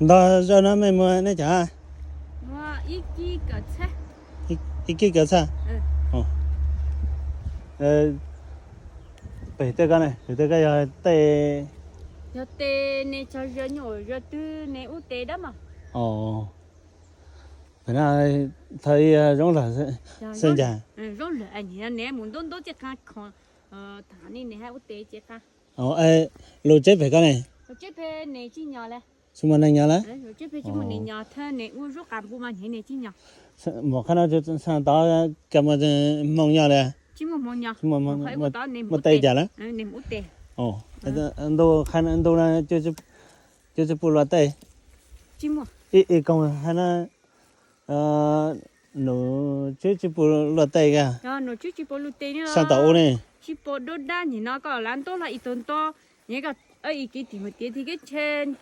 Ntog zog no mej muag nej cov? Ib kib kawm txhaj. Pem tej ko ne, pem tej ko yog tej, yog tes ne, txog zog nyuj zog twg ne ub tes dab mas. Pem no thaum ub zoo lawm xwb ncag. Zoo lawm ne, mus ntub ntub txij qab khoom, tham ne ne hab ub tes txij qab. Lus tseb pem ko ne? Lus tseb pem ne tsis nyo lawm. Tsis muaj neeg nyo lawm. Lus tseb pem tsis muaj neeg nyo, thawj ne ub zub qas npua mas ne tsis nyo. Mus qhov no tod ka muaj hmoo nyo li? Tsis muaj hmoo nyo. Muaj tej cas lawm? Ntuj, ntuj no cuaj txhiab puv luaj tej. Ib koog hab na, nus tsib txhiab puv luaj tej ka. Sab tom ub ne. Tsis pom dub dab nim no koj lav ntaub hlo ib tug nto, ib kiv tim mus tiav tim keb tshe